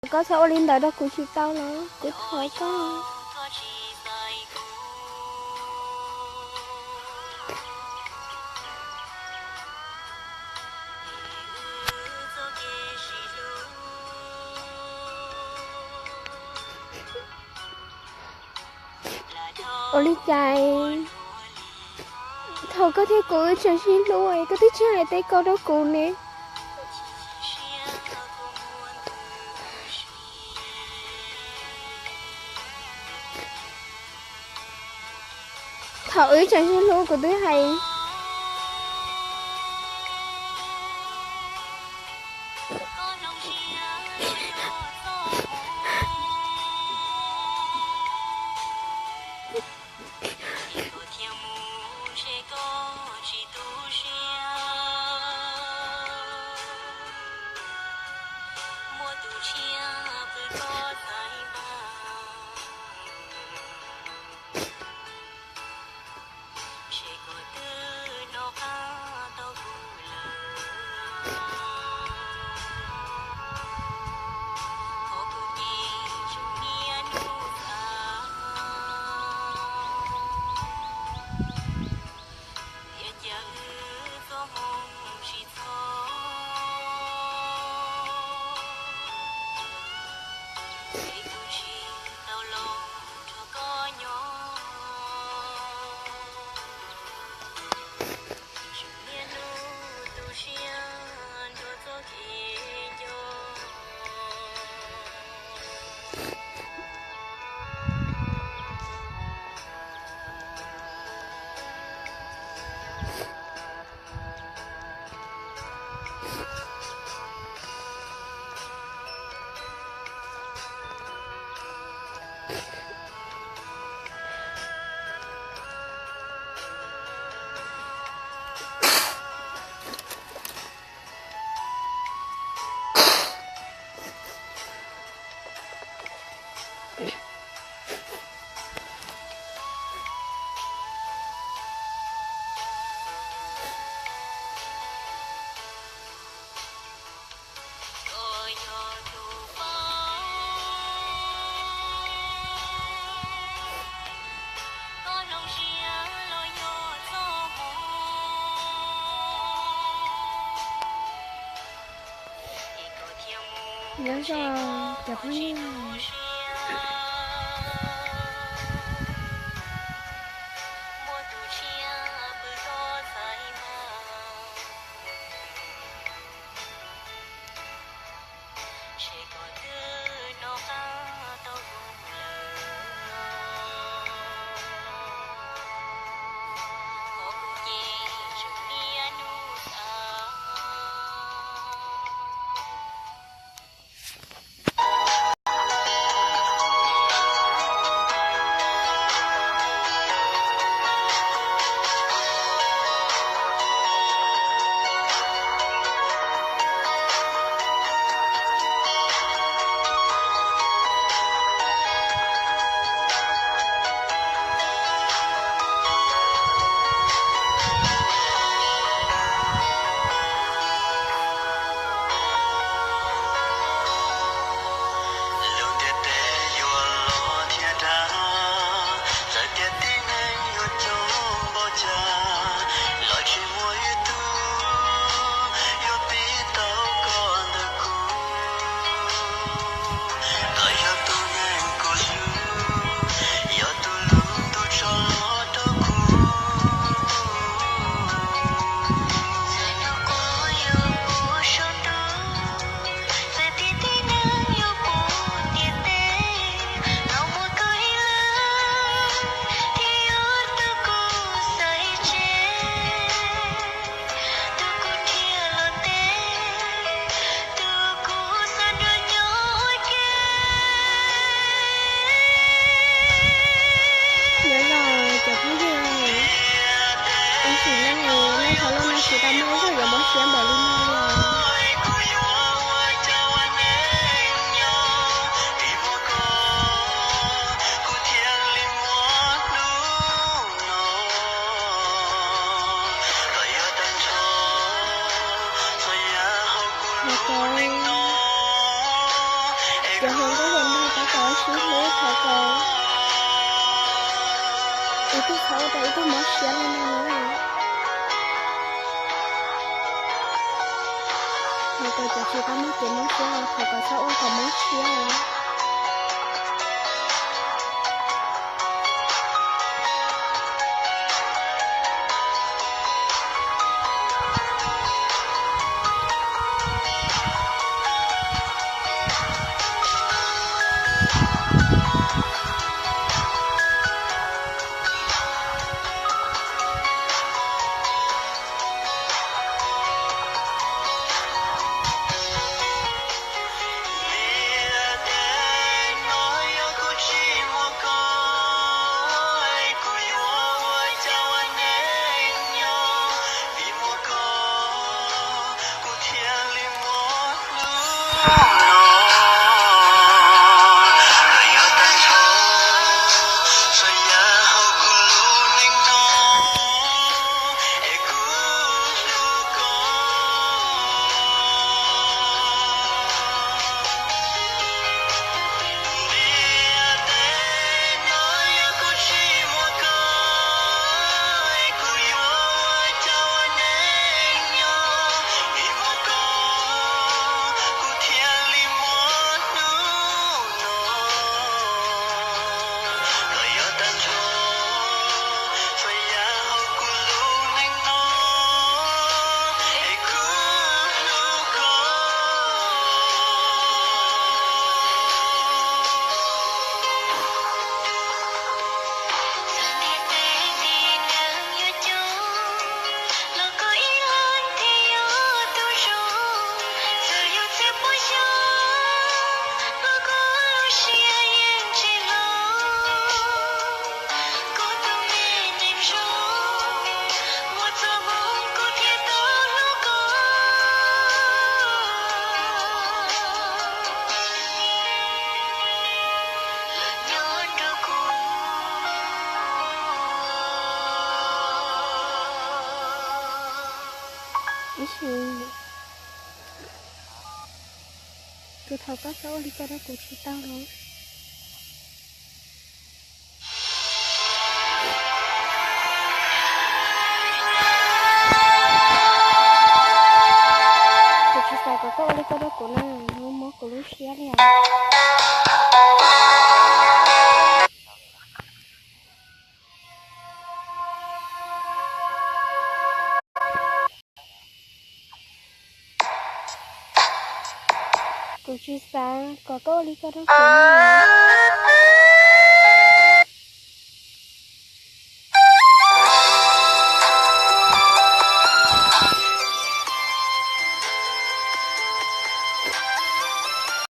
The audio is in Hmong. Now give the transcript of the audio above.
Koj txhob ua li ntawd rau kuv tsis tau los kuv thov koj. Ua li cas thaum koj thiab kuv wb tseem sib hlub es koj twb tsis hais tej ko rau kuv ne? Thaum wb tseem sib hlub kuv twb hais. Nyob zoo cov phooj ywg. Cov hluas nkauj hluas nraug, peb tau sib hlub, thov kom ib tug txhob ua rau ib tug mob siab li no na. Thov kom cov tsis tau muaj kev mob siab los thov kom txhob ua kom mob siab os. Ib sim, kuv thov koj txhob ua li ko rau kuv tsis tau los? Kuv tsis xav kom koj ua li ko rau kuv na, mob kuv lub siab li os. Kuv tsis xav kom koj ua li ko rau kuv na.